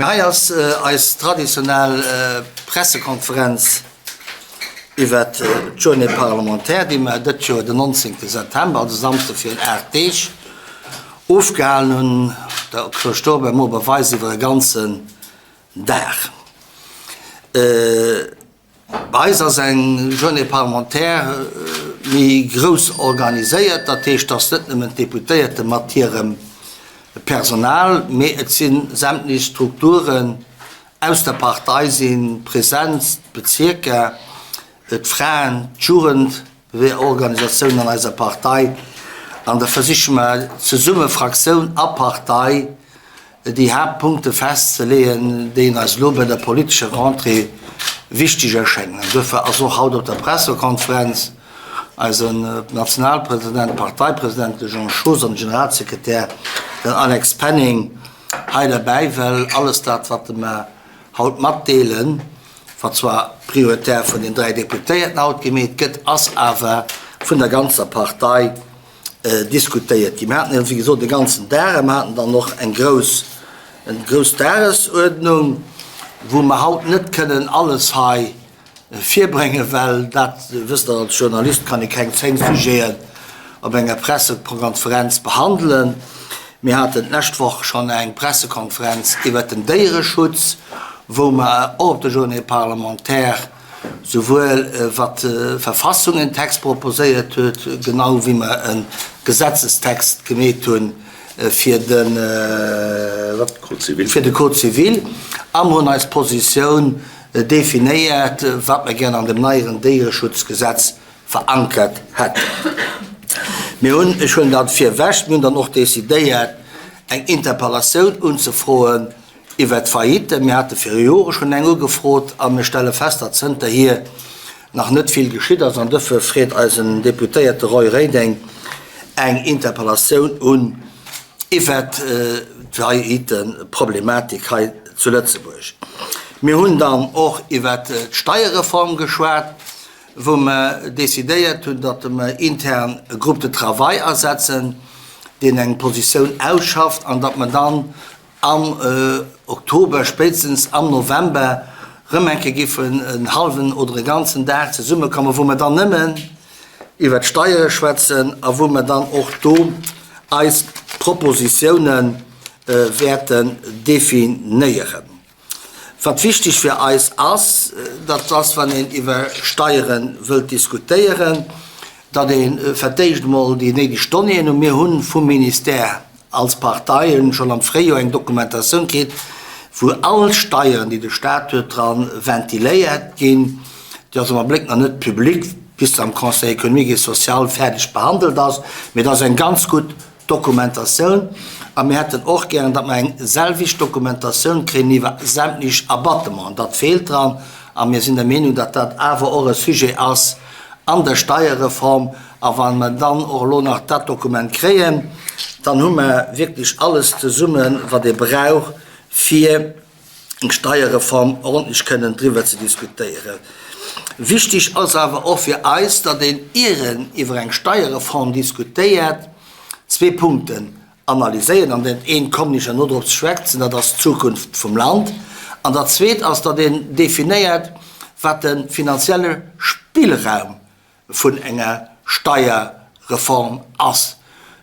Hei ass eis traditionell Pressekonferenz iwwert d'Journée parlementaire, déi mer dëtt Joer den 19 September, also Samsde virun 8 Deeg, ofgehalen hunn. Der Claude Storber mo beweist iwwer e ganzen Dag. Bei eis ass eng Journée parlementaire méi grouss organiséiert. Dat heescht, dass net nëmmen d'Deputéierte mat hirem Personal, mee et si sämtlech Strukturen aus der Partei si present, d'Bezierker, d'Fraen, d'Jugendorganisatiounen an eiser Partei. An da versiche mer zesumme, Fraktioun a Partei, déi Haaptpunkte festzeleeën, déi eis elo bei der politescher Rentrée wichteg erschéngen. An duerfir ass och haut op der Pressekonferenz eisen Nationalpresident, Parteipresident, de Jean Schoos, an de Generalsekretär, den Alex Penning, hei derbäi, well alles dat, wat mer haut matdeelen, wat zwar prioritär vun den 3 Deputéierten haut gemeet gëtt, ass awer vun der ganzer Partei diskutéiert ginn. Mir haten jo, wéi gesot, de ganzen Dag a mir haten dann och eng grouss, eng grouss Dagesuerdnung, wou mer haut net kënnen alles hei virbréngen, well dat wësst Der als Journalist, kann ee keng 10 Sujeten op enger Pressekonferenz behandelen. Mir haten d'lescht Woch schonn eng Pressekonferenz iwwert den Déiereschutz, wou mer och op der Journée parlementaire souwuel wat d'Verfassung en Text proposéiert huet, genau wéi mer e Gesetzestext gemeet hu fir de Code civil, a mer hunn eis Positioun definéiert, wat mer gären an dem neieren Déiereschutzgesetz verankert hätten. Mir hunn, ech huelen dat virwech, mir hunn dann och decidéiert, eng Interpellatioun unzefroen Iwwert d'Faillite, mir hate viru Jore schonn eng ugefrot a mir stelle fest, datt zënterhier nach net vill geschitt ass. An dofir freet eisen Deputéierte Roy Reding eng Interpellatioun un iwwert d'Failliteproblematik hei zu Lëtzebuerg. Mir hunn dann och iwwert d'Steierreform geschwat, wou mer decidéiert hunn, datt mer intern e Groupe de travail asetzen, deen eng Positioun ausschafft an datt mer dann am Oktober, spéitstens am November rëm eng Kéier giffen en hallwen oder e ganzen Dag zesummekommen, wou mer dann nëmmen iwwert d'Steiere schwätzen a wou mer dann och do eis Propositiounen wäerten definéieren. Wat wichteg fir eis ass, dat ass, wann een iwwer Steiere wëllt diskutéieren, datt ee fir d'éischt emol déi néideg Donnéeën hunn. Mir hu vum Ministère als Parteien schonn am Fréijoer eng Dokumentatioun kritt, wou all Steieren, déi de Staat huet, dra ventiléiert ginn. Déi ass am Abléck nach net public, bis se am Conseil économique et social fäerdeg behandelt ass, mee dat ass eng ganz gutt Dokumentatioun. A mir hätten och gären, datt mer eng selwecht Dokumentatioun kréien iwwer sämtlech Abattementen. Dat feelt dran a mir sinn der Meenung, datt dat awer och e Sujet ass an der Steierreform. A wa mer dann och elo nach dat Dokument kréien, dann hu mer wierklech alles zesummen, wat ee brauch, fir eng Steierreform ordentlech kënnen driwwer ze diskutéieren. Wichtig ass awer och fir eis, datt een, ier een iwwer eng Steierreform diskutéiert, zwee Punkten analyséiert. An dat eent kommen ech herno drop ze schwätzen, dat ass d'Zukunft vum Land. An dat zweet ass, datt een definéiert, wat de finanzielle Spillraum vun enger Steierreform ass.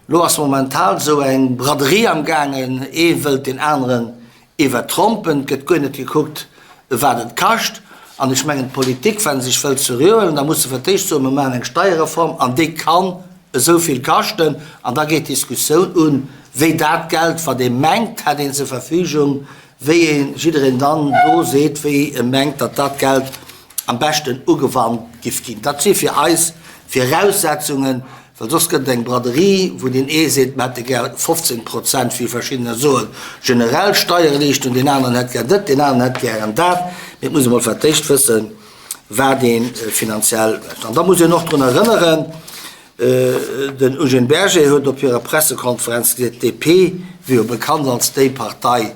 Lo ass momentan esou eng Braderie am gaangen, ee wëllt deen aneren iwwertrompen, et gëtt guer net gekuckt wat et kascht. An ech mengen d'Politik, wa se sech wëllt seriö huelen, da muss se fir d'éischt soen, mir maachen eng Steierreform an déi kann esou vill kaschten. An da geet d'Diskussioun un, wéi dat Geld, wat ee mengt hätt een zur Verfügung, wéi ee jiddereen dann do seet, wéi e mengt, datt dat Geld am beschten ugewannt giff ginn. Dat si fir eis Viraussetzungen, well soss gëtt et eng Braderie, wou deen ee seet, mer hätte gär 15 Prozent, wéi verschiddener soen, generell Steiererliichterung, deen aneren hätt gär dët, deen aneren hätt gären dat. Mee et muss ee mol fir d'éischt wëssen, wat ee finanziell mécht. An da muss een och drun erënneren, den Eugène Berger huet op hirer Pressekonferenz gesot, d'DP wier jo bekannt als déi Partei,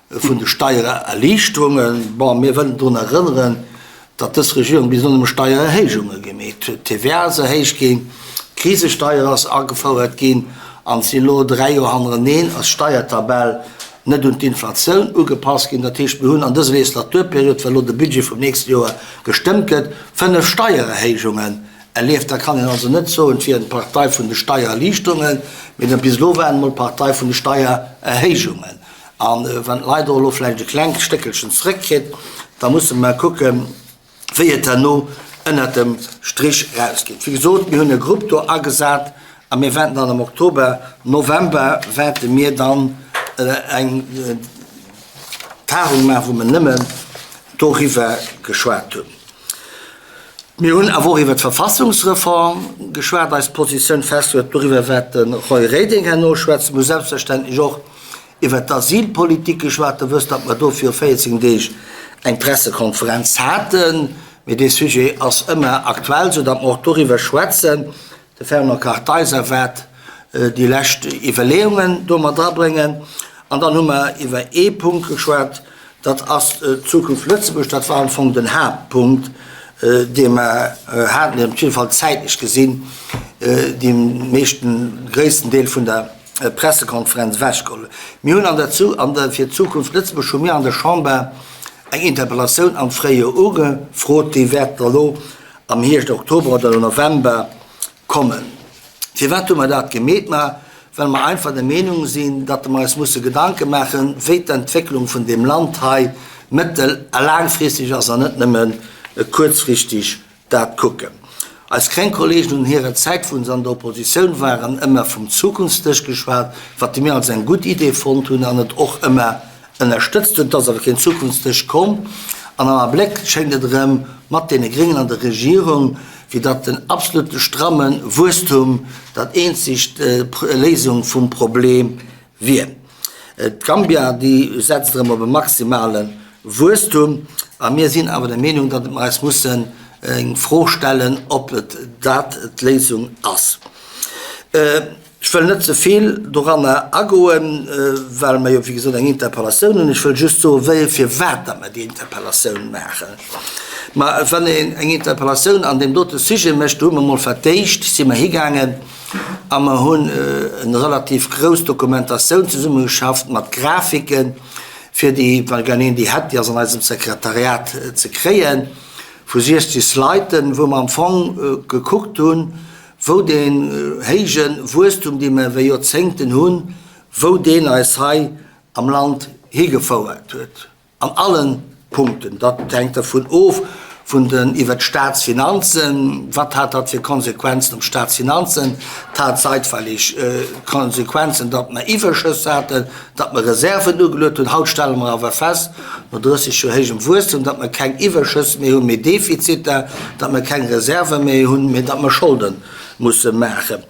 Vun de Steiererliichterungen, bon, mir wëllen drun erënneren, datt dës Regierung bis elo nëmme Steiererhéijunge gemeet huet. D'TVA ass erhéicht ginn, d'Krisesteier ass agefouert ginn an si elo 3 Joer hannereneen ass d'Steiertabell. net un d'Inflatioun ugepasst ginn. Dat heescht, mir hunn an dëser Legislaturperiod, well elo de Budget vum nächste Joer gestëmmt gëtt, 5 Steiererhéijungen erlieft. Da kann een also net soen, et wier d'Partei vun de Steiererliichterungen, mee bis elo war et emol d'Partei vun de Steiererhéijungen. A wann d'Leit och elo vläicht e klengt Stéckelchen zrëckkritt, da musse mer kucken, wéi et herno ënnert dem Strich erausgeet. Wéi gesot, mir hunn e Grupp do agesat a mir wäerten dann am Oktober, November wäerte mir dann eng Tagung maachen, wou mir nëmmen doriwwer geschwat hunn. Mir hunn awer och iwwer d'Verfassungsreform geschwat, eis Positioun festgeluecht. Doriwwer wäert de Roy Reding herno schwätzen. Mir hu selbstverständlech och Iwwer d'Asylpolitik geschwat. Der wësst, datt mer do viru 14 Deeg eng Pressekonferenz haten. Mee dee Sujet ass ëmmer aktuell, sou datt mer och doriwwer schwätzen. De Fernand Kartheiser wäert déi lescht Iwwerleeungen do mat drabréngen. An dann hu mer iwwer ee Punkt geschwat, dat ass d'Zukunft Lëtzebuerg. Dat war am Fong den Haaptpunkt, dee mer haten, deen op jidde Fall zäitlech gesinn dee meeschten, gréissten Deel vun der Pressekonferenz ewechgeholl. Mir hunn an der Zu an der fir d'Zukunft Lëtzebuerg hu mir an der Chamber eng Interpellatioun am Fréijoer ugefrot. Déi wäert da lo am Hierscht, Oktober oder November kommen. Firwat hu mer dat gemeet? Ma well mer einfach der Meenung sinn, datt mer eis musse Gedanke maachen, wéi d'Entwécklung vun deem Land hei mëttel a laangfristeg ass an net nëmme kuerzfristeg dat kucken. Eis gréng Kollegen hunn hirer Zäit, wou se an der Oppositioun waren, ëmmer vum Zukunftsdësch geschwat, wat mir als eng gutt Idee fonnt hunn an et och ëmmer ënnerstëtzt hunn. Et ass awer keen Zukunftsdësch komm an am Abléck schéngt et erëm mat deene Gréngen an der Regierung, wéi datt den absolute stramme Wuesstum dat eenzegt Léisung vum Problem wier. D'Gambia, déi setzt erëm op e maximale Wuesstum. A mir sinn awer der Meenung, datt mer eis mussen eng Fro stellen, ob et dat d'Léisung ass. Ech wëll net ze vill doranner agoen, well mer jo, wéi gesot, eng Interpellatioun hunn. Ech wëll just soen, wéi, firwat datt mer déi Interpellatioun maachen. Ma wann een eng Interpellatioun an deem dote Sujet mécht, do hu mer emol fir d'éischt, si mer higaangen, A mer hunn eng relativ grouss Dokumentatioun zesummegeschafft mat Grafiken, fir déi, well gern een déi hätt, déi ass an eisem Sekretariat ze kréien, vu 60 Sliden, wou mer am Fong gekuckt hunn, wou deen héije Wuesstum, dee mer iwwer Joerzéngten hunn, wou deen eis hei am Land higefouert huet. An allen Punkten. Dat hänkt dervun of, vun den, iwwert d'Staatsfinanzen, wat hat dat fir Konsequenzen op d'Staatsfinanzen? Et hat zeitweilig Konsequenzen, datt mer Iwwerschëss haten, datt mer Reserven ugeluet hunn. Haut stelle mer awer fest, no 30 Joer héijem Wuesstum, datt mer keng Iwwerschëss méi hunn, mee Defiziter, datt mer keng Reserve méi hunn, mee datt mer Scholde musse maachen.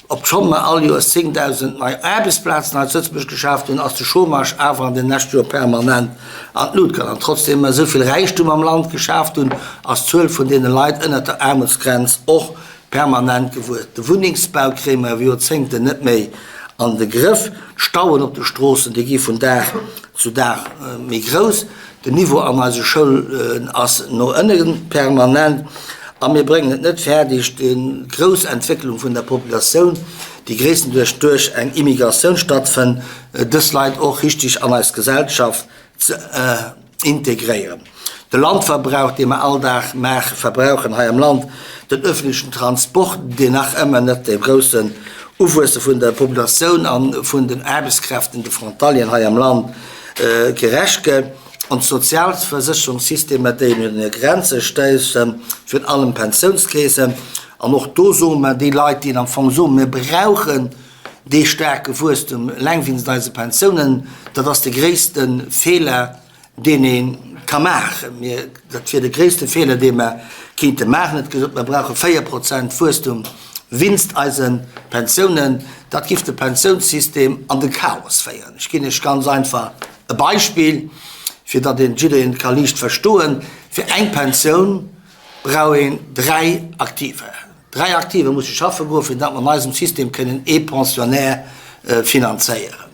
Obschonn mer all Joers 10.000 nei Aarbechtsplazen hei zu Lëtzebuerg geschaaft hunn, ass de Chômage awer an den leschte Joer permanent an d'Lut gaangen. An trotzdeem mer esou vill Räichtum am Land geschaaft hunn, ass d'Zuel vun deene Leit ënnert der Aarmutsgrenz och permanent gewuess. De Wunnengsbau kréie mer iwwer Joerzéngten net méi an de Grëff. D'Stauen op de Stroossen, déi gi vun Dag zu Dag méi grouss. Den Niveau an eise Schoulen ass no ënne permanent a mir bréngen et net fäerdeg, déi grouss Entwécklung vun der Populatioun, déi gréisstendeels duerch eng Immigratioun stattfënn, dës Leit och richtig an eis Gesellschaft ze integréieren. De Landverbrauch, dee mer all Dag maachen, verbrauchen hei am Land, den öffentlichen Transport, deen nach ëmmer net dem groussen Uwuesse vun der Populatioun a vun den Aarbechtskräften, de Frontalieren hei am Land, gerecht gëtt, an d'Sozialversécherungssystemer, déi un hir Grenze stoussen, virun allem d'Pensiounskeesen. An och do soe mer, déi Leit, déi am Fong soen, mir brauchen dee staarke Wuesstum eleng wéinst eise Pensiounen, dat ass de gréisste Feeler, deen ee ka maachen. Mir, dat wier de gréisste Feeler, dee mer kéinte maachen. Et gesot, mer brauche 4 Prozent Wuesstum winst eise Pensiounen. Dat giff de Pensiounssystem an de Chaos féieren. Ech ginn Iech ganz einfach e Beispill, fir datt een jiddereen et ka liicht verstoen, Fir eng Pensioun brauch een dräi Aktiver. Dräi Aktiver musse schaffe goen, fir datt mer an eisem System kënnen ee Pensionnaire finanzéieren.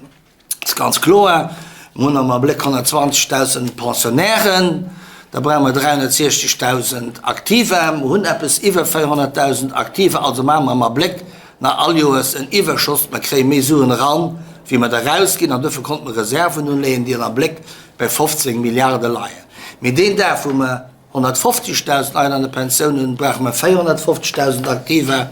Ass ganz kloer, mir hunn am Abléck 120.000 Pensionnairen, da brauche mer 360.000 Aktiver, mer hunn eppes iwwer 400.000 Aktiver, also maache mer am Abléck nach all Joers en Iwwerschoss, mer kréie méi Suen eran. wéi mer der erausginn, an dofir konnte mer Reserven unleeën, déi an am Bléck bei 15 Milliarde leien. Mee deen Dag, wou mer 150.000 Leit an der Pensioun hunn, brauche mer 450.000 Aktiver.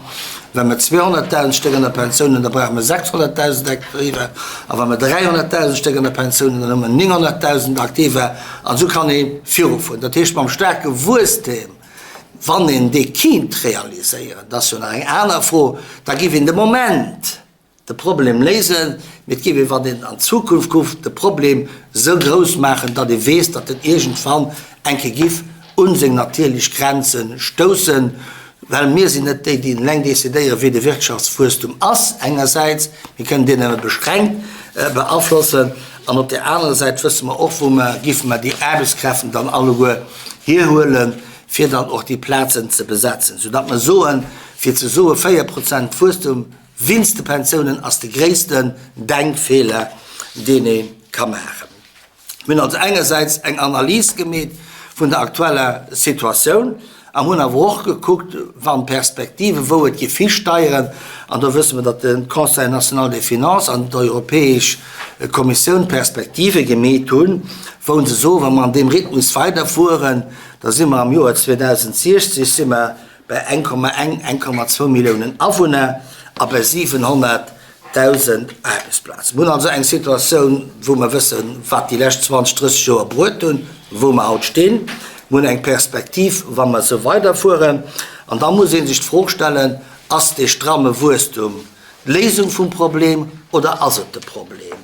Wa mer 200.000 Stéck an der Pensioun hunn, da brauche mer 600.000 Aktiver. A wa mer 300.000 Stéck an der Pensioun hunn, dann hu mer 900.000 Aktiver. An esou kann ee virufueren. Dat heescht, mam staarke Wuesstem, wann een dee kinnt realiséieren, dat ass jo nach eng aner Fro, da giff een de Moment de Problem léisen, mee et géif ee, wann een an d'Zukunft kuckt, de Problem esou grouss maachen, datt ee weess, datt en iergendwann eng Kéier giff un seng natierlech Grenze stoussen, well mir sinn net déi, déi eleng decidéieren, wéi de Wirtschaftswuesstum ass engersäits, mir kënnen deen nëmme beschränkt beaflossen, an op där anerer Säit wësse mer och, wou mer giffe mer déi Aarbechtskräften dann alleguer hierhuelen, fir dann och déi Plazen ze besetzen, soudatt mer soen, fir ze soe 4 Prozent Wuesstum Winst de Pensiounen ass de gréissten Denkfeeler, deen ee ka maachen. Mir hunn also engersäits eng Analys gemeet vun der aktueller Situatioun a hunn awer och gekuckt, wann Perspektiven, wou et géif histeieren. An do wësse mer, datt de Conseil national des finances an d'Europäesch Kommissioun Perspektive gemeet hunn, wou se soen, wa mer an deem Rhythmus weiderfueren, da si mer am Joer 2060 si mer bei 1,1, 1,2 Milliounen Awunner a bei 700.000 Aarbechtsplazen. Mir hunn also eng Situatioun, wou mer wëssen, wat déi lescht 20, 30 Joer bruet hunn, wou mer haut stinn. Mir hunn eng Perspektiv, wa mer esou weiderfueren. An da muss ee sech d'Fro stellen, Ass dee stramme Wuesstum d'Léisung vum Problem oder ass et de Problem?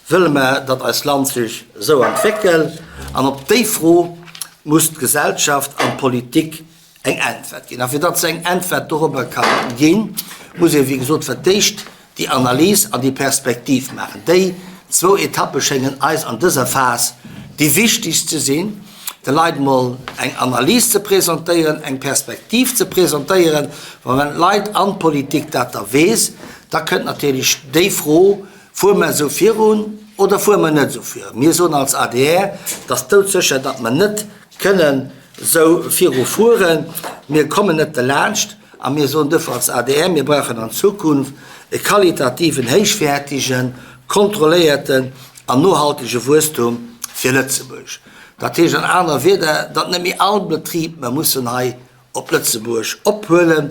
Wëlle mer, datt eist Land sech esou entwéckelt? An op déi Fro muss d'Gesellschaft an d'Politik eng Äntwert ginn. A fir datt se eng Äntwert dorobber ka ginn, muss ee wéi gesot fir d'éischt déi Analys an déi Perspektiv maachen. Déi zwou Etappe schéngen eis an dëser Phas déi wichtegst ze sinn, de Leit emol eng Analys ze presentéieren, eng Perspektiv ze presentéieren. Wa wenn d'Leit an d'Politik dat da weess, da kënnt natierlech déi Fro, Fuere mer esou virun oder fuere mer net esou virun? Mir soen als adr, et ass doudsécher, datt mer net kënnen esou viru fueren. Mir kommen net delaanscht a mir soen duerfir als adr, mir brauchen an Zukunft e qualitativen, héichwäertigen, kontrolléierten an nohaltege Wuesstum fir Lëtzebuerg. Dat heescht an aner Wieder, datt net méi all Betrib mer mussen hei op Lëtzebuerg ophuelen,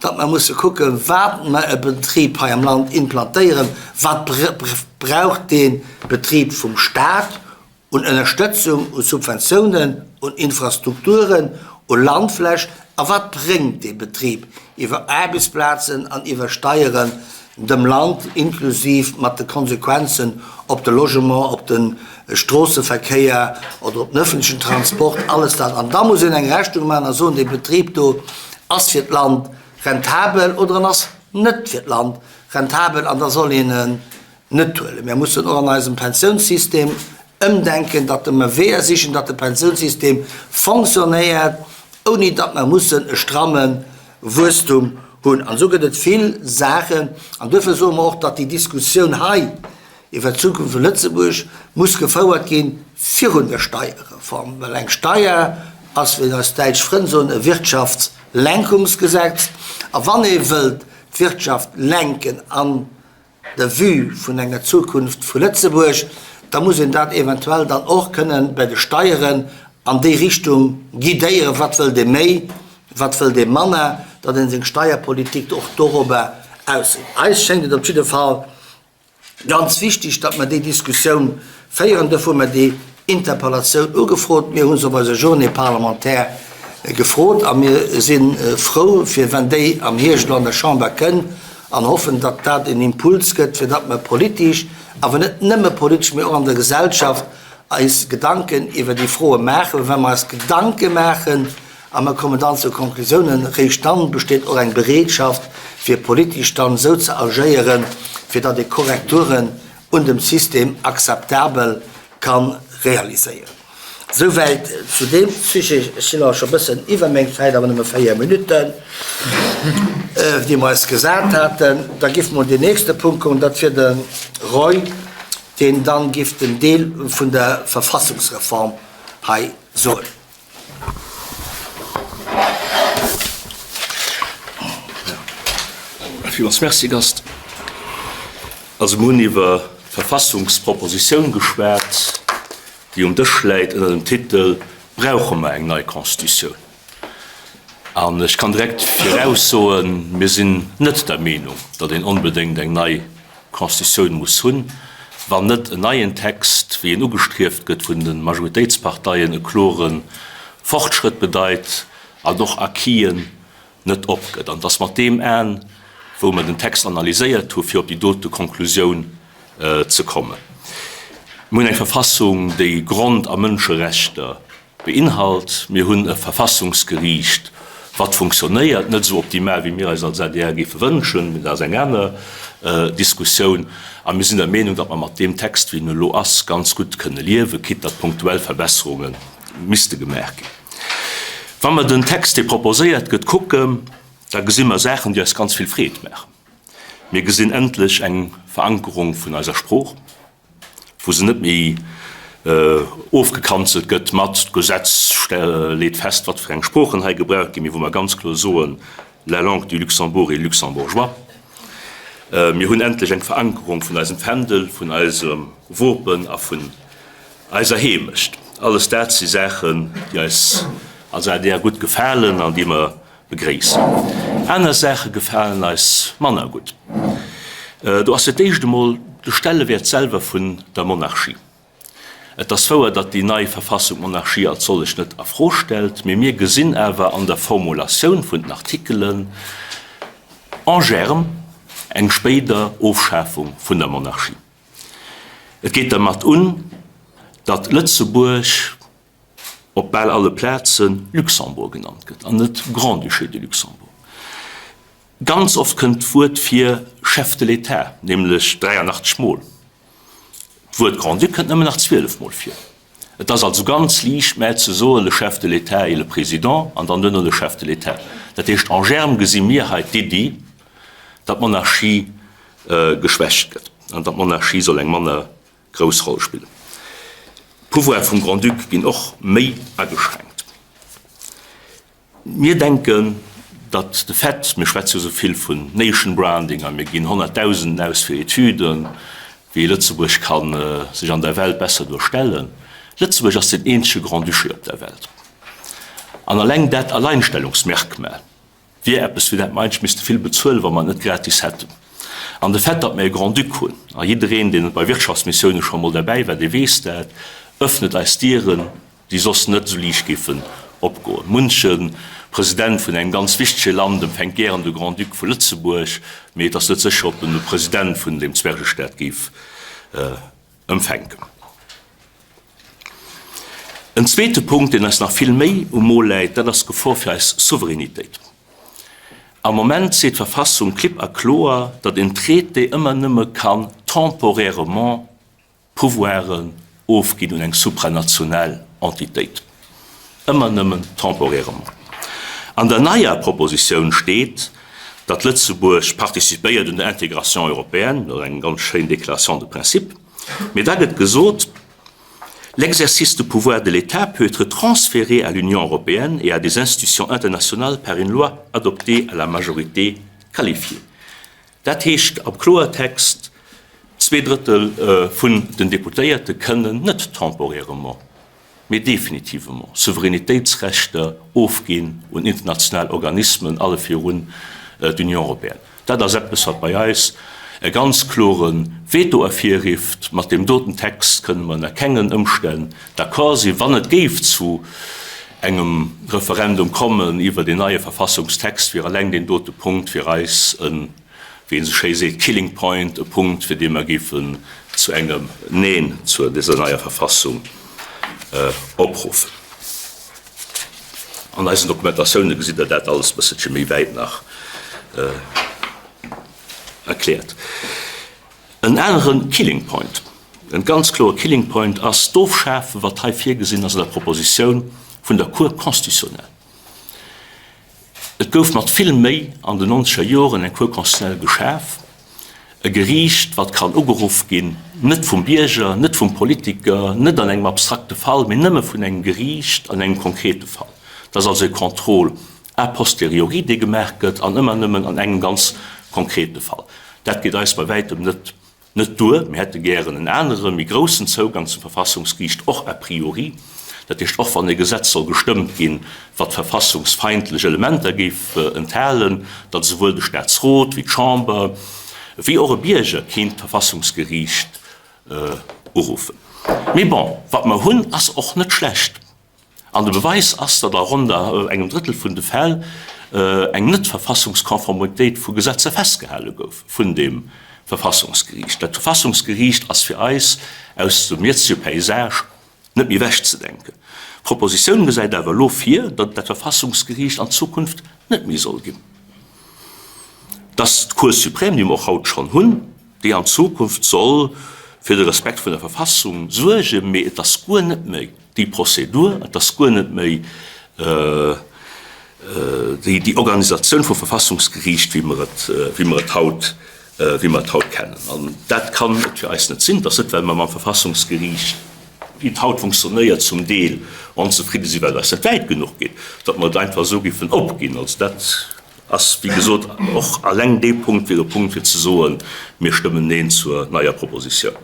datt mer musse kucken, wat mer e Betrib hei am Land implantéieren, wat brauch dee Betrib vum Stat un Ënnerstëtzung, u Subventiounen, un Infrastrukturen, u Landfläch a wat bréngt dee Betrib iwwer Aarbechtsplazen an iwwer Steieren dem Land, inklusiv mat de Konsequenzen op de Logement, op de Stroosseverkéier oder op den öffentlichen Transport, alles dat. An da muss een eng Rechnung maachen a soen, dee Betrib do ass fir d'Land rentabel oder en ass net fir d'Land rentabel an da soll een en net huelen. Mir mussen och an eisem Pensiounssystem ëmdenken, datt mer Weeër sichen, datt de Pensiounssystem fonctionnéiert, ouni datt mer mussen e stramme Wuesstum hunn. An esou gëtt et vill Saachen. An duerfir soe mer och, datt déi Diskussioun hei iwwert d'Zukunft vu Lëtzebuerg muss gefouert gi virun der Steierreform, well eng Steier ass, wéi eis däitsch Frënn soen, e Wirtschaftslenkungsgesetz. A wann ee wëllt d'Wirtschaft lenken an der Vue vun enger Zukunft vu Lëtzebuerg, da muss een dat eventuell dann och kënnen bei de Steieren an déi Richtung guidéieren, wat wëllt ee méi, wat wëllt ee manner, datt ee seng Steierpolitik och dorobber ausriicht. Eis schéngt et op jidde Fall ganz wichtig, datt mer déi Diskussioun féieren. Duerfir hu mer déi Interpellatioun ugefrot. Mir hu se op eiser Journée parlementaire gefrot a mir si frou, fir wenn déi am Hierscht elo an der Chamber kënn an hoffen, datt dat en Impuls gëtt, fir datt mer politesch, awer net nëmme politesch, mee och an der Gesellschaft eis Gedanken iwwer déi Froe maachen. Well wa mer eis Gedanke maachen a mer kommen dann zu Konklusiounen, réischt dann besteet och eng Bereetschaft, fir politesch dann esou ze agéieren, fir datt ee Korrekturen un dem System akzeptabel ka realiséieren. Souwäit zu deem Sujet. Ech sinn awer scho e bëssen iwwer meng Zäit, awer nëmme 4 Minutten, déi mer eis gesat haten. Da giff mer un deen nächste Punkt kommen, dat wier de Roy, deen dann giff den Deel vun der Verfassungsreform hei soen. Villmools Merci, Gast. Also mir hunn iwwer. d'Verfassungspropositioun geschwat, déi um Dësch läit ënner dem Titel Brauche mer eng nei Constitutioun? An ech kann direkt viraussoen, Mir sinn net der Meenung, datt een onbedéngt eng nei Constitutioun muss hunn, wann net en neien Text, wéi en ugestrieft gëtt vun de Majoritéitsparteien, e klore Fortschrëtt bedeit an och Acquisen net opgëtt. An et ass mat deem Aen, wou mer den Text analyséiert hu fir op déi dote Konklusioun ze kommen. Mir hunn eng Verfassung, déi Grond a Mënscherechter beinhalt. Mir hunn e Verfassungsgeriicht, wat funktionéiert, net esou optimal, wéi mir eis als adr géife wënschen, mee dat ass eng aner Diskussioun. A mir sinn der Meenung, datt mer mat deem Text, wéi en elo ass, ganz gutt kënne liewen, quitte datt punktuell Verbesserunge misste gemaach ginn. Wa mer den Text, dee proposéiert gëtt, kucken, da gesi mer Saachen, déi eis ganz vill Freed maachen. Mir gesinn endlech eng Verankerung vun eiser Sprooch, wou se net méi ofgekanzelt gëtt mat, d'Gesetz leet fest, wat fir eng Sproochen hei gebraucht ginn, mee wou mer ganz kloer soen, la langue du Luxembourg est luxembourgeois. Mir hunn endlech eng Verankerung vun eisem Fändel, vun eisem Wopen a vun eiser Heemecht. Alles dat si Saachen, déi eis als adr gutt gefalen an déi mer begréissen. Aner Saache gefalen eis manner gutt. Do ass fir d'éischt emol de Stellewäert selwer vun der Monarchie. Et ass wouer, datt déi nei Verfassung d'Monarchie als sollech net a Fro stellt, mee mir gesinn awer an der Formulatioun vun den Artikelen en germe eng spéider Ofschafung vun der Monarchie. Et geet dermat un, datt Lëtzebuerg op bal alle Plaze Luxembourg genannt gëtt an net Grand-Duché de Luxembourg. Ganz oft kënnt d'Wuert fir Chef de l'État, nämlech 83 Mol. D'Wuert Grand-Duc kënnt nëmmen nach 12 Mol vir. Et ass also ganz liicht, mä ze soen, le Chef de l'État et le Président an dann duerno le Chef de l'État. Dat heescht, en germe gesi mir hei d'Iddi, datt d'Monarchie geschwächt gëtt an datt d'Monarchie soll eng manner grouss Roll spillen. D'Pouvoire vum Grand-Duc ginn och méi ageschränkt. Mir denken, datt de Fait, mir schwätze jo esou vill vun Nation Branding a mir ginn Honnertdausenden aus fir Etüden, wéi Lëtzebuerg ka sech an der Welt besser duerstellen. Lëtzebuerg ass den eenzege Grand-Duché op der Welt. An alleng dat Alleinstellungsmerkmal wier eppes, fir dat mer eigentlech misste vill bezuelen, wa mer et net gratis hätten. An de Fait, datt mer e Grand-Duc hunn, a jiddereen, deen bei Wirtschaftsmissioune scho mol derbäi war, dee weess dat, öffnet eis Dieren, déi soss net esou liicht géifen opgoen. Munche President vun engem ganz wichtege Land empfänkt gären de Grand-Duc vu Lëtzebuerg, mee et ass net sécher, ob en de President vun deem Zwergestaat géif empfänken. En zweete Punkt, deen eis nach vill méi um Mo läit, dat ass d'Gefor fir eis Souveränitéit. Am Moment seet d'Verfassung klipp a kloer, datt een Traité ëmmer nëmme kann temporairement Pouvoiren ofginn un eng supranational Entitéit. Ëmmer nëmmen temporairement. An der neier Propositioun steet, datt Lëtzebuerg participéiert un der Intégration européenne, dat ass eng ganz schéin Déclaration de principe, mee da gëtt gesot, L'exercice de pouvoir de l'État peut être transféré à l'Union européenne et à des institutions internationales par une loi adoptée à la majorité qualifiée. Dat heescht am Kloertext, Zweedrëttel vun den Deputéierte kënnen net temporairement, mee definitivement Souveränitéitsrechter ofginn un international Organismen, alle virun d'Union européenne. Dat ass eppes, wat bei eis e ganz klore Veto ervirrifft. Mat deem doten Text kënne mer ënner kengen Ëmstänn d'accord sinn. Wann et géif zu engem Referendum kommen iwwert een neie Verfassungstext, wier alleng deen dote Punkt fir eis e, wéi een esou schéi seet, killing point, e Punkt, fir dee mer géifen zu engem Neen zu dëser neier Verfassung opruffen. An eisen Dokumentatioune gesitt Der dat alles e bësselche méi wäit nach erkläert. En anere Killing Point, en ganz kloere Killing Point ass d'Ofschafen, wat hei virgesinn ass an der Propositioun, vun der Cour constitutionnelle. Et gouf mat vill Méi an den nonzeger Joren eng Cour constitutionnelle geschaf, e Geriicht, wat kann ugeruff ginn, net vum Bierger, net vum Politiker, net an engem abstrakte Fall, mee nëmme vun engem Geriicht an engem konkrete Fall. Dat ass also e Contrôle a posteriori, dee gemaach gëtt, an ëmmer nëmmen an engem ganz konkrete Fall. Dat geet eis bei wäitem net. Net duer, mir hätte gären en anere, méi groussen Zougang zum Verfassungsgeriicht, och a priori. Dat heescht, och wann e Gesetz soll gestëmmt ginn, wat verfassungsfeindlech Elementer géif enthalen, datt esouwuel de Staatsrot wéi d'Chamber wéi och e Bierger kéint d'Verfassungsgeriicht uruffen. Mee bon, wat mer hunn, ass och net schlecht. An de Beweis ass, datt a ronn engem Drëttel vun de Fäll eng Net-Verfassungskonformitéit vu Gesetzer festgehale gouf vun dem Verfassungsgeriicht. Dat Verfassungsgeriicht ass fir eis aus dem jetzege Paysage net méi ewechzedenken. D'Propositioun gesäit awer elo vir, datt et dat Verfassungsgeriicht an Zukunft net méi soll ginn, datt d'Cour suprême, déi mer och haut schonn hunn, déi an Zukunft soll fir de Respekt vun der Verfassung suergen, mee et ass guer net méi déi Prozedur, et ass guer net méi déi Organisatioun vum Verfassungsgeriicht, wéi mer et, wéi mer et haut, wéi mer et haut kennen. An dat kann et fir eis net sinn. Et ass net, well mer mam Verfassungsgeriicht, wéi et haut funktionéiert, zum Deel onzefridde sinn, well et eis net wäit genuch geet, datt mer et einfach esou géifen opginn. Also dat ass, wéi gesot, och alleng dee Punkt wier e Punkt, fir ze soen, mir stëmmen Neen zur neier Propositioun.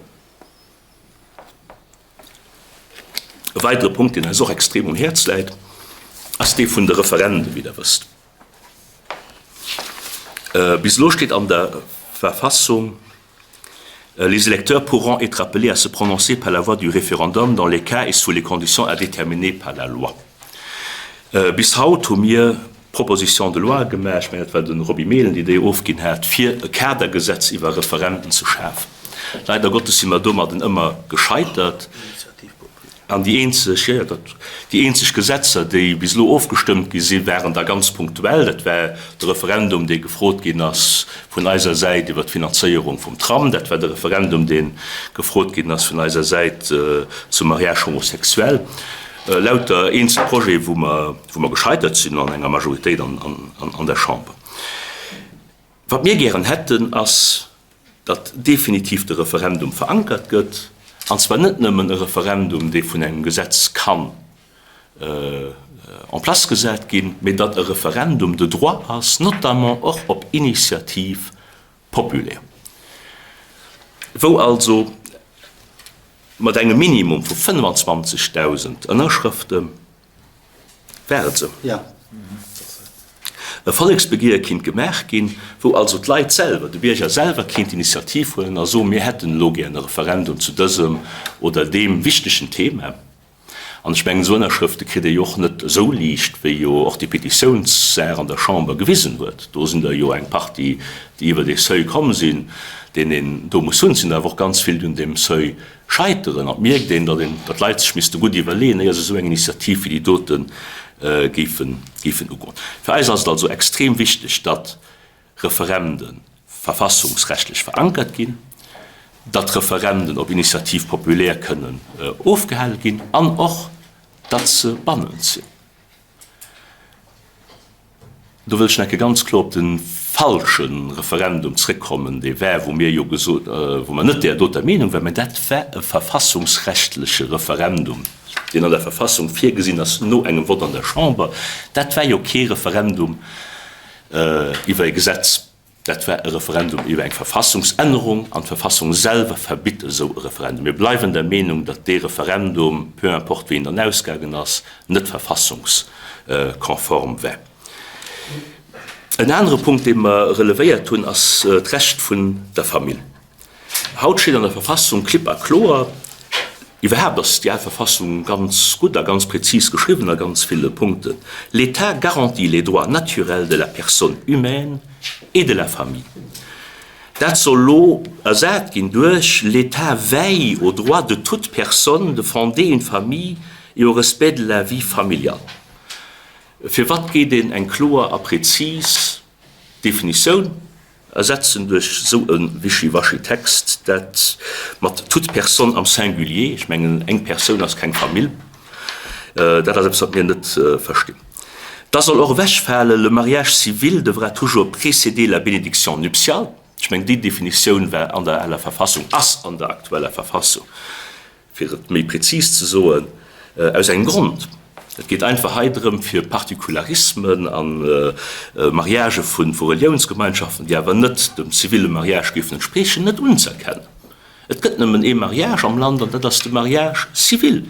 E weidere Punkt, deen eis och extrem um Häerz läit, ass dee vun de Referenden, wéi Der wësst. Bis elo steet an der Verfassung, Les électeurs pourront être appelés à se prononcer par la voie du référendum dans les cas et sous les conditions à déterminer par la loi. Bis haut hu mir Propositions de loi gemaach, ech mengen, dat war de Roby Mehlen, déi déi ofginn hat, fir e Kadergesetz iwwer Referenden ze schafen. Leider Gottes si mer domadden ëmmer gescheitert. An déi eenzeg, jo, jo, dat, déi eenzeg Gesetzer, déi bis elo ofgestëmmt gi sinn, waren da ganz punktuell. Dat war de Referendum, dee gefrot ginn ass vun eiser Säit iwwer d'Finanzéierung vum Tram. Dat war de Referendum, dee gefrot ginn ass vun eiser Säit zum Mariage homosexuel. Lauter eenzel Projete, wou mer, wou mer gescheitert sinn an enger Majoritéit an der Chamber. Wat mir gären hätten, ass, datt definitiv de Referendum verankert gëtt, an zwar net nëmmen e Referendum, dee vun engem Gesetz kann en place gesat ginn, mee datt e Referendum de droit ass, notamment och op Initiative populaire, wou also mat engem Minimum vu 25.000 Ënnerschrëfte, war et esou? E Volleksbegiere kinnt gemaach ginn, wou also d'Leit selwer, de Bierger selwer kinnt d'Initiativ huelen a soen, mir hätten elo gären e Referendum zu dësem oder deem wichtegen Thema. An ech mengen, esou Ënnerschrëfte kritt ee jo och net esou liicht, wéi jo och déi Petitiounssaach an der Chamber gewisen huet. Do sinn der jo eng Partie, déi iwwer dee Seuil komm sinn, deen een do muss hunn. Et sinn der awer och ganz vill, déi un deem Seuil scheiteren. An et mierkt een, datt een, datt d'Leit sech misste gutt iwwerleeën, éier se esou eng Initiativ wéi déi dote géifen, géifen ugoen. Fir eis ass et also extrem wichteg, datt Referenden verfassungsrechtlech verankert ginn, datt Referenden op Initiative populaire kënnen ofgehale ginn an och, datt se bannend sinn. Do wëll ech nach eng Kéier ganz kloer op de falsche Referendum zréckkommen, dee war, wou mir jo gesot, wou mer net där doter Meenung waren, mä dat war e verfassungsrechtleche Referendum, deen an der Verfassung virgesinn ass no engem Vott an der Chamber. Dat war jo kee Referendum iwwer e Gesetz, dat war e Referendum iwwer eng Verfassungsännerung, an d'Verfassung selwer verbitt esou e Referendum. Mir bleiwen der Meenung, datt dee Referendum, peu importe wéi en dann ausgaangen ass, net verfassungskonform war. En anere Punkt, dee mer relevéiert hunn, ass d'Recht vun der Famill. Haut steet an der Verfassung klipp a kloer, iwwerhaapt ass déi al Verfassung ganz gutt a ganz prezis geschriwwen a ganz ville Punkten, L'État garantit les droits naturels de la personne humaine et de la famille. Dat soll elo ersat ginn duerch, L'État veille au droit de toute personne de fonder une famille et au respect de la vie familiale. Firwat geet een eng kloer a prezis Definitioun Ersetzen duerch esou e wischiwaschi Text, dat mat toute personne am Singulier, ech mengen eng Persoun ass keng Famill, dat ass eppes wat mir net verstinn. Da soll och ewechfalen, le mariage civil devra toujours précéder la bénédiction nuptiale. Ech mengen déi Definitioun war an der aler Verfassung, ass an der aktueller Verfassung. Fir et méi prezis ze soen, aus engem Grond, Et geet einfach hei drëm, fir Partikularismen a Mariagë vu Reliounsgemeinschaften, déi awer net dem ziville Mariage géifen entspriechen, net unzëerkennen. Et gëtt nëmmen ee Mariage am Land, an dat ass de Mariage civil.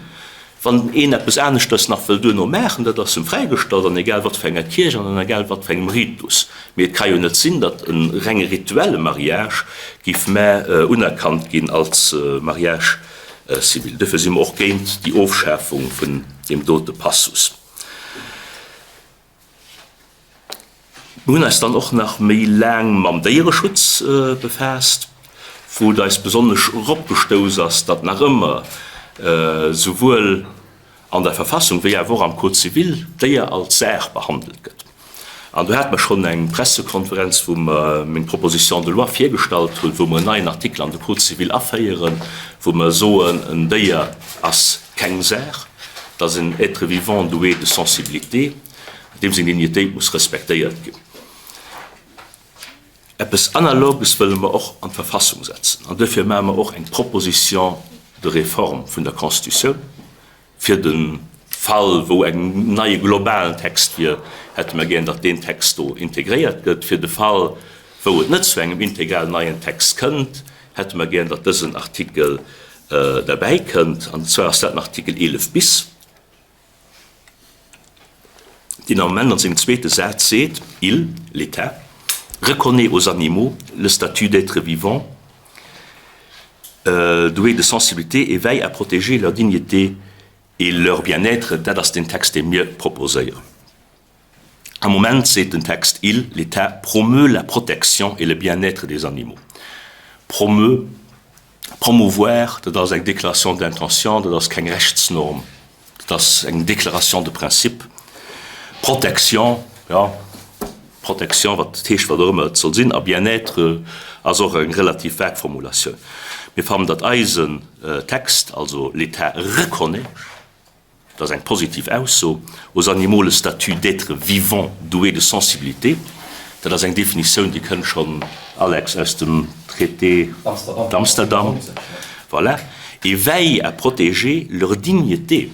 Wann een eppes aneschters nach wëll duerno maachen, dat ass em fräigestallt, an egal wat fir enger Kierch an an egal wat fir engem Ritus. Mee et ka jo net sinn, datt e renge rituelle Mariage géif mä unerkannt ginn als Mariage civil. Duerfir si mer och géint déi Ofschafung vun deem dote Passus. Mir hunn eis dann och nach méi laang mam Déiereschutz befaasst, wou et eis besonnesch eropgestouss ass, datt nach ëmmer souwuel an der Verfassung wéi awer och am Code civil d'Déier als Saach behandelt gëtt. An do hate mer schonn eng Pressekonferenz, wou mer meng Proposition de loi virgestallt hunn, wou mer en neien Artikel an de Code civil aféieren, wou mer soen, en Déier ass keng Saach, et ass en être vivant doué de sensibilité. Deem seng Dignitéit muss respektéiert ginn. Eppes Analoges wëlle mer och an d'Verfassung setzen an duerfir maache mer och eng Proposition de réforme vun der Constitutioun. Fir de Fall, wou en neie globalen Text wier, hätte mer gären, datt deen Text do integréiert gëtt. Fir de Fall, wou et net zu engem integralen neien Text kënnt, hätte mer gären, datt dësen Artikel derbäi kënnt, an zwar ass dat den Artikel 11 bis. Deen am Moment an sengem zweete Saz seet, Il, l'État, reconnaît aux animaux le statut d'êtres vivants doués de sensibilité et veille à protéger leur dignité et leur bien-être. Dat ass deen Text, dee mir proposéieren. Am Moment seet den Text, Il, l'État, promeut la protection et le bien-être des animaux. Promeut, promouvoir, dat ass eng Déclaration d'intention, dat ass keng Rechtsnorm, dat ass eng Déclaration de principe. Protection, jo, Protection, wat heescht, wat och ëmmer et soll sinn, a bien-être ass och eng relativ vague Formulatioun. Mir fannen, datt eisen Text, also l'État reconnaît, Dat ass eng positiv Ausso. Aux animaux le statut d'êtres vivants doués de sensibilité, dat ass eng Definitioun, déi kënnt schonn, Alex, aus dem Traité d'Amsterdam, voilà, et veille à protéger leur dignité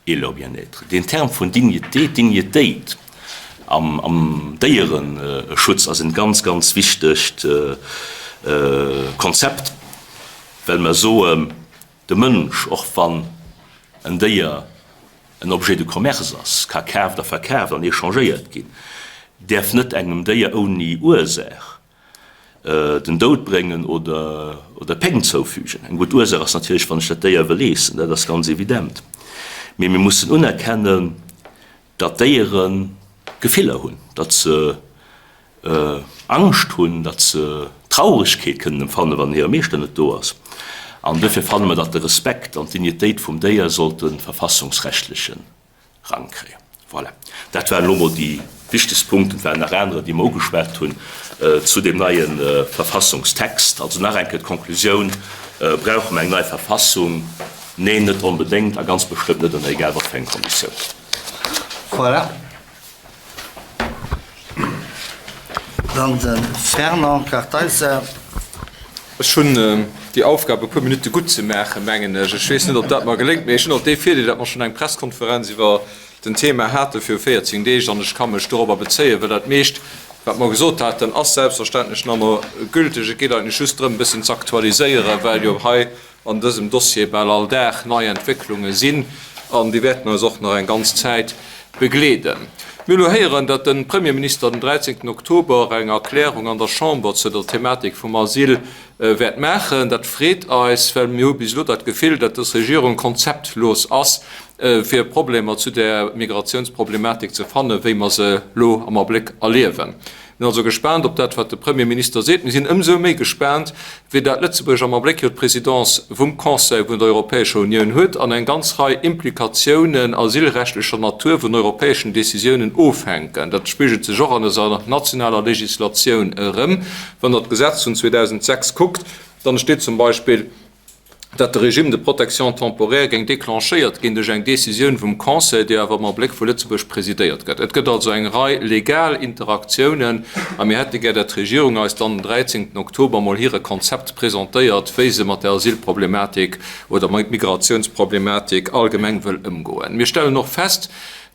et leur bien-être. Deen Term vun Dignité, Dignitéit am Déiereschutz ass en ganz, ganz wichtegt Konzept, well mer soen, De Mënsch, och wann en Déier en Objet de commerce ass, ka kaaft a verkaaft an échangéiert ginn, däerf net engem Déier ouni Ursaach den Doud bréngen oder Péng zoufügen. Eng gutt Ursaach ass natierlech, wann ech dat Déier wëll eessen, dat ass ganz evident. Mee mir mussen unerkennen, datt Déiere Gefiller hunn, datt se Angscht hunn, datt se Trauregkeet kënnen empfannen, wann hire Meeschter net do ass. An duerfir fanne mer, datt de Respekt an d'Dignitéit vum Déier sollte verfassungsrechtleche Rang kréien. Voilà, dat waren elo mol déi wichtegst Punkten. Et waren nach anerer, déi mer ugeschwat hunn zu deem neie Verfassungstext. Also nach eng Kéier d'Konklusioun, Brauche mer eng nei Verfassung? Neen, net onbedéngt a ganz bestëmmt net ënner egal wat fir enge Konditiounen. Voilà. Dann de Fernand Kartheiser. Ech hunn déi Aufgab, e puer Minutte gutt ze maachen, mengen ech. Ech weess net, ob dat mer geléngt, mee ech hunn och dee Virdeel, datt mer schonn eng Presskonferenz iwwer den Thema hate viru 14 Deeg an ech ka mech dorobber bezéien, well dat meescht, wat mer gesot haten, ass selbstverständlech nach ëmmer gülteg. Et geet eigentlech just drëm, e bëssen z'aktualiséieren, well jo hei an dësem Dossier bal all Dag nei Entwécklunge sinn an déi wäerten eis och nach eng ganz Zäit begleeden. Mir hu lo héieren, datt de Premierminister den 13 Oktober eng Erklärung an der Chamber zu der Thematik vum Asyl wäert maachen. Dat freet eis, well mir hu bis elo dat Gefill, datt dës Regierung konzeptlos ass, fir Problemer zu där Migratiounsproblematik ze fannen, wéi mer se lo am Abléck erliewen. Mir sinn also gespaant op dat, wat de Premierminister seet. Mir sinn ëmsou méi gespaant, wéi dat Lëtzebuerg am Abléck jo d'Présidence vum Conseil vun der Europäescher Unioun huet an eng ganz Rei Implikatiounen asylrechtlecher Natur vun europäeschen Décisiounen ofhänken. Dat spigelt sech och an eiser nationaler Législatioun erëm. Wann Der d'Gesetz vun 2006 kuckt, dann steet zum Beispill, datt de Régime de protection temporaire géing déclenchéiert ginn duerch eng Décisioun vum Conseil, déi awer am Abléck vu Lëtzebuerg presidéiert gëtt. Et gëtt also eng Rei legal Interaktiounen a mir hätte gär, datt d'Regierung eis dann den 13 Oktober mol hire Konzept presentéiert, wéi se mat der Asylproblematik oder Migratiounsproblematik allgemeng wëll ëmgoen. Mir stellen och fest,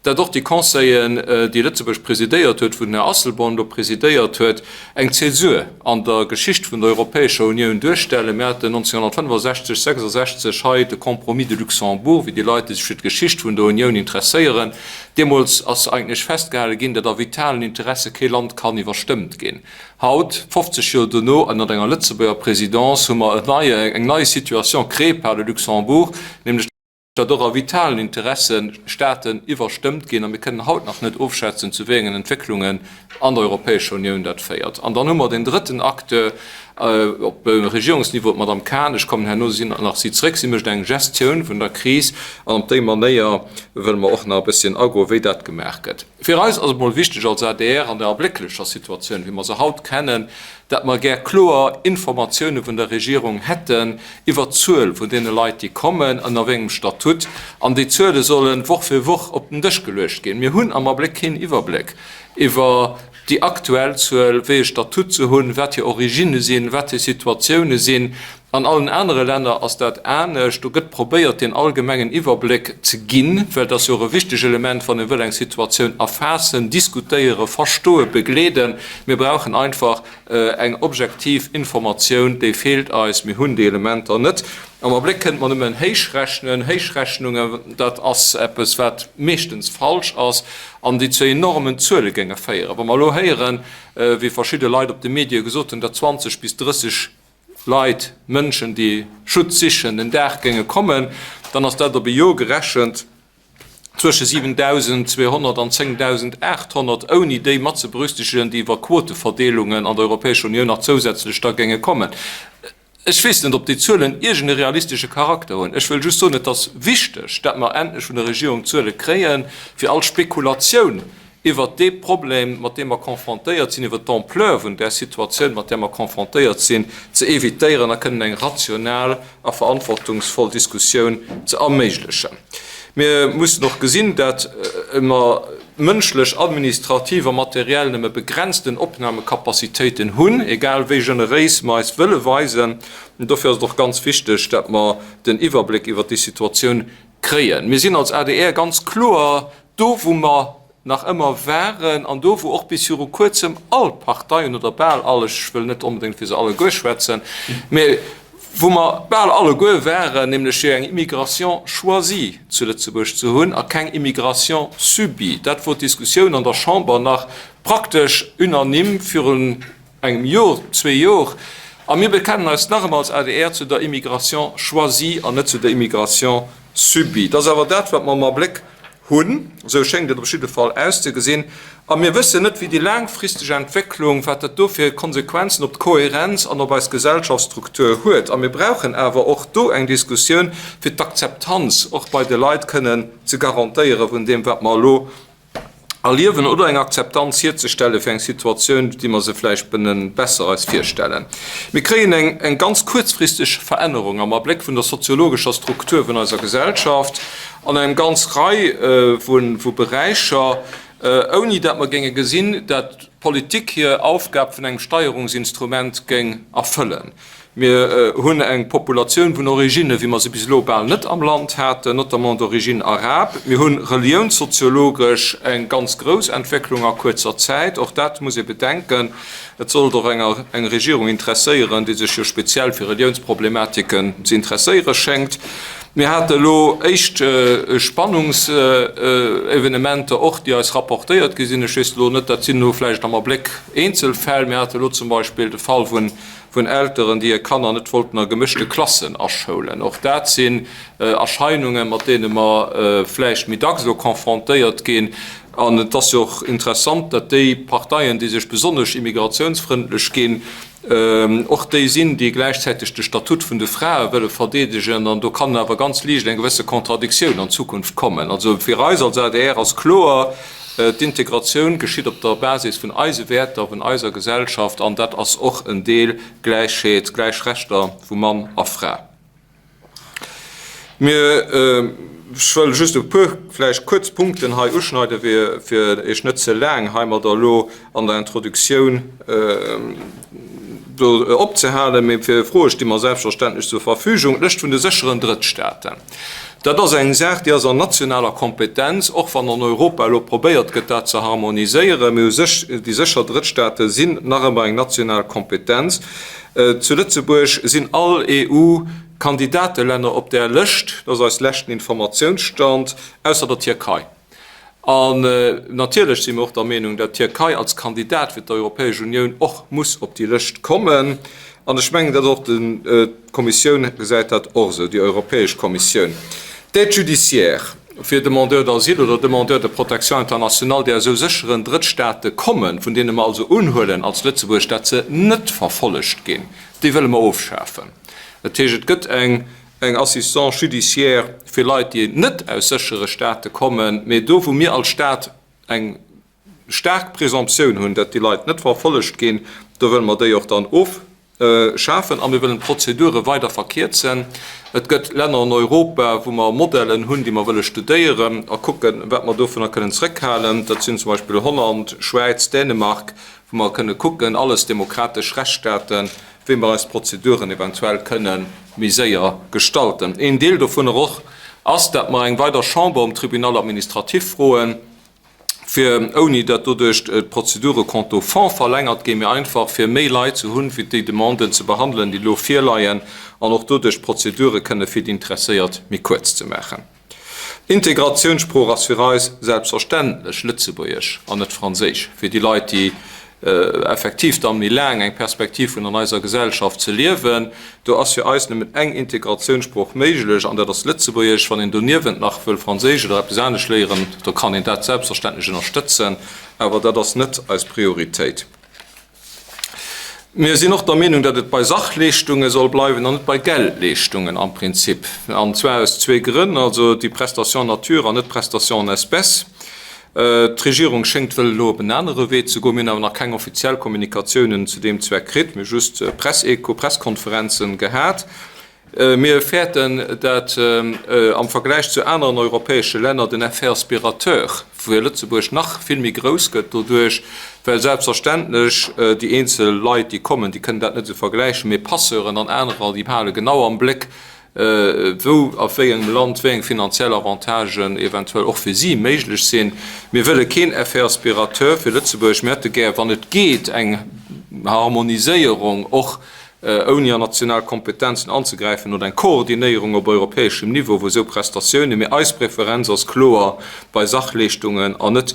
dat och déi Conseillen, déi Lëtzebuerg presidéiert huet, wou den Här Asselborn elo presidéiert huet, eng Zäsur an der Geschicht vun der Europäescher Unioun duerstellen. Mir haten 1965, 66 hei de Compromis de Luxembourg, wéi déi Leit, déi sech fir d'Geschicht vun der Unioun interesséieren. Deemools ass eigentlech festgehale ginn, datt a vitalen Interesse kee Land kann iwwerstëmmt ginn. Haut, 50 Joer dono, ënnert enger Lëtzebuerger Présidence, hu mer eng nei Situation créée par le Luxembourg, nämlech datt och a vitalen Interessen Staaten iwwerstëmmt ginn, a mir kënnen haut nach net ofschätzen, zu wéi engen Entwécklungen an der Europäescher Unioun dat féiert. An dann hu mer deen drëtten Acteur op Regierungsniveau, d'Madame Cahen, ech kommen herno nach si zréck, si mécht eng Gestioun vun der Kris, an op déi Manéier wëlle mer och nach e bësschen agoen, wéi dat gemaach gëtt. Fir eis ass et mol wichteg als adr an der erblécklecher Situatioun, wéi mer se haut kennen, dat mer gär kloer Informatioune vun der Regierung hätten iwwert d'Zuel vun deene Leit, déi kommen, ënner wéi engem Statut. An déi Zuele solle Woch fir Woch op den Dësch geluecht ginn. Mir hunn am Abléck keen Iwwerbléck iwwer déi aktuell Zuel, wéi e Statut se hunn, wat hir Originne sinn, wat hir Situatioune sinn. An allen anere Länner ass dat anescht. Do gëtt probéiert, deen allgemengen Iwwerbléck ze ginn, well et ass jo och e wichteg Element, wann ee wëll eng Situatioun erfaassen, diskutéieren, verstoen, begleeden. Mir brauchen einfach eng objektiv Informatioun, déi feelt eis. Mir hunn déi Elementer net. Am Abléck kënnt mer nëmmen héichrechnen. Héichrechnungen, dat ass eppes, wat meeschtens falsch ass an déi zu enormen Zuele géinge féieren. Wa mer elo héieren, wéi verschidde Leit op de Medie gesot hunn, datt 20 bis 30 Leit, Mënschen, déi Schutz sichen, den Dag géinge kommen, dann ass dat op e Joer gerechent zwësche 7.200 an 10.800, ouni déi mat ze berücksichtegen, déi iwwer Quoteverdeelungen an der Europäescher Unioun nach zousätzlech da géinge kommen. Ech weess net, ob déi Zuelen iergend e realistesche Charakter hunn. Ech wëll just soen, et ass wichteg, dat mer endlech vun der Regierung Zuele kréien, fir all Spekulatioun iwwert dee Problem, mat deem mer confrontéiert sinn, iwwert d'Ampleur vun där Situatioun, mat där mer confrontéiert sinn, ze évitéieren a kënnen eng rational a verantwortungsvoll Diskussioun ze erméiglechen. Mir mussen och gesinn, dat mer mënschlech, administrativ a materiell nëmme begrenzten Opnahmekapazitéiten hunn, egal wéi generéis mer eis wëlle weisen. Dofir ass et och ganz wichteg, dat mer den Iwwerbléck iwwert déi Situatioun kréien. Mir sinn als adr ganz kloer Do wou mer nach ëmmer waren an do wou och bis viru kuerzem all Parteien, oder bal all, ech wëll net onbedéngt fir se alleguer schwätzen, mä wou mer bal alleguer waren, nämlech fir eng Immigration choisie zu Lëtzebuerg ze hunn a keng Immigration subie. Dat wor d'Diskussioun an der Chamber nach praktesch unanime virun engem Jor, zwee Jor. A mir bekennen eis nach ëmmer als adr zu der Immigration choisie an net zu der Immigration subie. Dat ass awer dat, wat mer am Abléck hunn, esou schéngt et op jidde Fall auszegesinn, a mir wëssen net, wéi déi laangfristeg Entwécklung, wat dat do fir Konsequenzen op d'Kohärenz an op eis Gesellschaftsstruktur huet. A mir brauchen awer och do eng Diskussioun, fir d'Akzeptanz och bei de Leit kënnen ze garantéiere vun deem, wat mer elo erliewen oder eng Akzeptanz hierzestelle fir eng Situatioun, déi mer se vläicht bënnen besser eis virstellen. Mir kréien eng eng ganz kuerzfristeg Verännerung am Abléck vun der soziologescher Struktur vun eiser Gesellschaft an engem ganz Rei vu vu Beräicher, ouni dat mer géinge gesinn, dat d'Politik hir Aufgab vun engem Steierungsinstrument géing erfëllen. Mir hunn eng Populatioun vun Originne wéi mer se bis elo bal net am Land haten, notamment d'origine arabe. Mir hu reliounssoziologesch eng ganz grouss Entwécklung a kuerzer Zäit. Och dat muss ee bedenken. Et sollt och enger eng Regierung interesséieren, déi sech jo speziell fir Reliounsproblematiken ze interesséiere schéngt. Mir hate elo éischt Spannungsevenementer och, déi eis rapportéiert gi sinn. Ech weess elo net, dat sinn elo vläicht am Abléck Eenzelfäll. Mir hate elo zum Beispill de Fall vun vun Elteren, déi hir Kanner net wollten a gemëschte Klassen aschoulen. Och dat sinn Erscheinungen, mat deene mer vläicht méi dacks elo confrontéiert ginn. An et ass jo och interessant, datt déi Parteien, déi sech besonnesch immigratiounsfrëndlech ginn, och déi sinn, déi gläichzäiteg de Statut vun de Frae wëlle verdeedegen. An do kann awer ganz liicht eng gewësse Contradictioun an Zukunft kommen. Also fir eis als adr ass kloer, D'Integratioun geschitt op der Basis vun eise Wäerter, vun eiser Gesellschaft, an dat ass och en Deel Gläichheet, gläich Rechter vu Mann a Fra. Mir, ech wëll just e puer vläicht kuerz Punkten hei uschneiden, fir, fir Iech net ze laang heimadder elo an der Introduktioun do opzehalen, mee fir Froe sti mer selbstverständlech zur Verfügung. D'Lëscht vun de sécheren Drëttstaaten. Dat ass eng Saach, déi ass an nationaler Kompetenz, och wann an Europa elo probéiert gëtt, dat ze harmoniséieren. Mee u sech, déi sécher Drëttstaate sinn nach ëmmer eng national Kompetenz. Zu Lëtzebuerg sinn all EU-Kandidatelänner op där Lëscht, dat ass eis leschten Informatiounsstand, ausser der Tierkei. An natierlech si mir och der Meenung, dat d'Tierkei als Kandidat fir d'Europäesch Unioun och muss op déi Lëscht kommen. An ech mengen, dat och d'Kommissioun gesäit dat och esou, déi Europäesch Kommissioun. D'Aide judiciaire fir Demandeurs d'asile oder Demandeurs de protection internationale, déi aus esou sécheren Drëttstaate kommen, vun deene mer also unhuelen als Lëtzebuerg, dat se net verfollegt ginn, déi wëlle mer ofschafen. Dat heescht, et gëtt eng eng Assistance judiciaire fir Leit, déi net aus séchere Staate kommen, mee do wou mir als Staat eng staark Présomptioun hunn, dat déi Leit net verfollegt ginn, do wëlle mer déi och dann ofschafen a mir wëllen d'Prozedure weider verkierzen. Et gëtt Länner an Europa, wou mer Modellen hunn, déi mer wëlle studéieren a kucken, wat mer dovunner kënnen zrëckhalen. Dat sinn zum Beispill Holland, Schwäiz, Dänemark, wou mer kënne kucken, alles demokratesch Rechtsstaaten, wéi mer eis Prozeduren eventuell kënne méi séier gestalten. Een Deel dovunner och ass, dat mer eng weider Chamber um Tribunal administratif froen, fir, ouni dat doduerch d'Prozedure quant au fond verlängert ginn, mee einfach fir méi Leit ze hunn, fir déi Demanden ze behandelen, déi elo virleien, an och doduerch d'Prozedure kënne fir déi Interesséiert méi kuerz ze maachen. Integratiounssprooch ass fir eis selbstverständlech Lëtzebuergesch an net Franséisch. Fir déi Leit, déi effektiv dann méi laang eng Perspektiv hunn an eiser Gesellschaft ze liewen, do ass fir eis nëmmen eng Integratiounssprooch méiglech an dat ass Lëtzebuergesch. Wann een doniewent nach wëll Franséisch oder eppes anescht léieren, da kann een dat selbstverständlech ënnerstëtzen, awer dat ass net eis Prioritéit. Mir sinn och der Meenung, datt et bei Sachleeschtunge soll bleiwen an net bei Geldleeschtungen am Prinzip, an zwar aus zwee Grënn, also déi Prestation en nature an net d'Prestation en espèces. D'Regierung schéngt wëll elo op en anere Wee ze goen. Mir hunn awer nach keng offiziell Kommunikatiounen zu deem Zweck kritt, mir hu just Pressecho, Presskonferenzen gehat. Mir fäerten, dat am Vergläich zu aneren europäesche Länner den Effet aspirateur fir Lëtzebuerg nach vill méi grouss gëtt doduerch, well selbstverständlech déi eenzel Leit, déi kommen, déi kënnen dat net esou vergläichen, mee Passeuren an anerer, déi hale genau am Bléck, wou a wéi engem Land wéi eng finanziell Avantagen eventuell och fir si méiglech sinn. Mir wëlle keen Effet aspirateur fir Lëtzebuerg. Mir hätte gär, wann et geet, eng Harmoniséierung och ouni an national Kompetenzen anzegräifen oder eng Koordinéierung op europäeschem Niveau vu sou Prestatiounen, mee eis Preferenz ass kloer bei Sachleeschtungen an net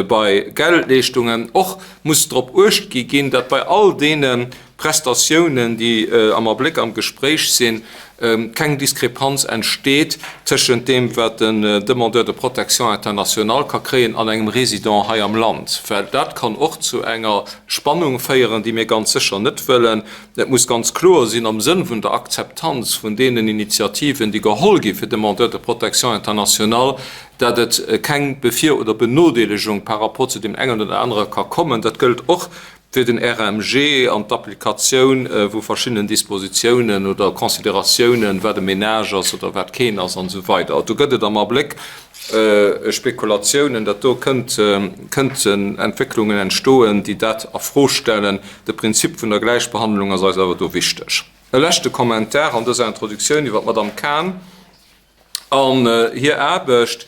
bei Geldleeschtungen. Och muss drop uecht gi ginn, datt bei all deene Prestatiounen, déi am Abléck am Gespréich sinn, keng Diskrepanz entsteet tëschent deem, wat den Demandeur de protection internationale ka kréien an engem Résident hei am Land, well dat kann och zu enger Spannung féieren, déi mir ganz sécher net wëllen. Et muss ganz kloer sinn am Sënn vun der Akzeptanz vun deenen Initiativen, déi geholl gi fir Demandeurs de protection internationale, dat et keng Bevir oder Benodeelegung par rapport zu deem engen oder anere ka kommen. Dat gëllt och fir den RMG an d'Applikatioun vu verschiddenen Dispositiounen oder Consideratiounen, wat e Ménage ass oder wat keen ass an esou weider. Do gëtt et am Abléck Spekulatiounen, datt do kënnten Entwécklungen entstoen, déi dat a Fro stellen. De Prinzip vun der Gläichbehandlung ass eis awer do wichteg. E leschte Kommentar an dëser Introduktioun iwwer d'Madame Cahn. An hir Aarbecht.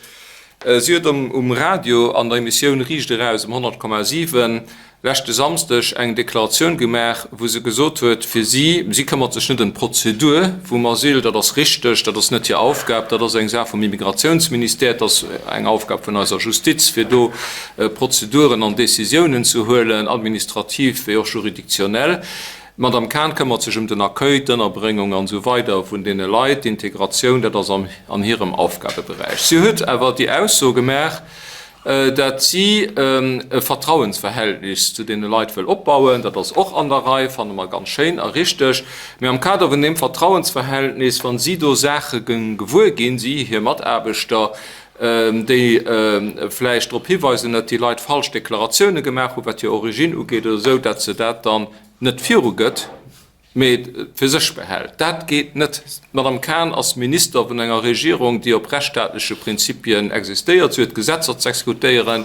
Si huet um Radio an der Emissioun Riicht eraus um 100,7 leschte Samsdeg eng Deklaratioun gemaach, wou se gesot huet, fir si, si këmmert sech net ëm d'Prozedur vum Asyl, dat ass richteg, dat ass net hir Aufgab, dat ass eng Saach vum Immigratiounsministère, dat ass eng Aufgab vun eiser Justiz, fir do Prozeduren an Décisiounen ze huelen, administrativ wéi och juridictionnel. D'Madame Cahen këmmert sech ëm den Accueil, d'Ënnerbréngung an esou weider vun deene Leit, d'Integratioun, dat ass an hirem Aufgabeberäich. Si huet awer déi Ausso gemaach, dat si e Vertrauensverhältnis zu deene Leit wëll opbauen. Dat ass och an der Rei, fanne mer ganz schéin a richteg. Mee am Kader vun deem Vertrauensverhältnis, wa si do Saache gewuer ginn, si, hir Mataarbechter, déi vläicht drop hiweisen, dat déi Leit falsch Deklaratioune gemaach hunn, wat hir Origine ugeet oder esou, dat se dat dann net virugëtt, mee fir sech behält. Dat geet net. D'Madame Cahen ass Minister vun enger Regierung, déi op rechtsstaatleche Prinzipien existéiert. Si huet Gesetzer z'exekutéieren.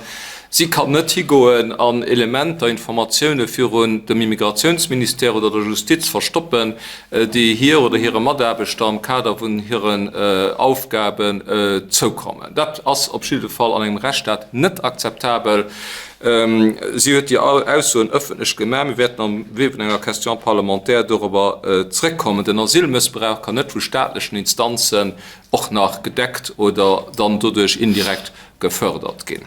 Si kann net higoen an Elementer, Informatioune virun dem Immigratiounsministère oder der Justiz verstoppen, déi hir oder hire Mataarbechter am Kader vun hiren Aufgaben zoukommen. Dat ass op jidde Fall an engem Rechtsstaat net akzeptabel. Si huet déi Aussoen ëffentlech gemaach. Mir wäerten am Wee vun enger Question parlementaire dorobber zréckkommen. Den Asylmëssbrauch kann net vu staatlechen Instanzen och nach gedeckt oder dann doduerch indirekt gefördert ginn.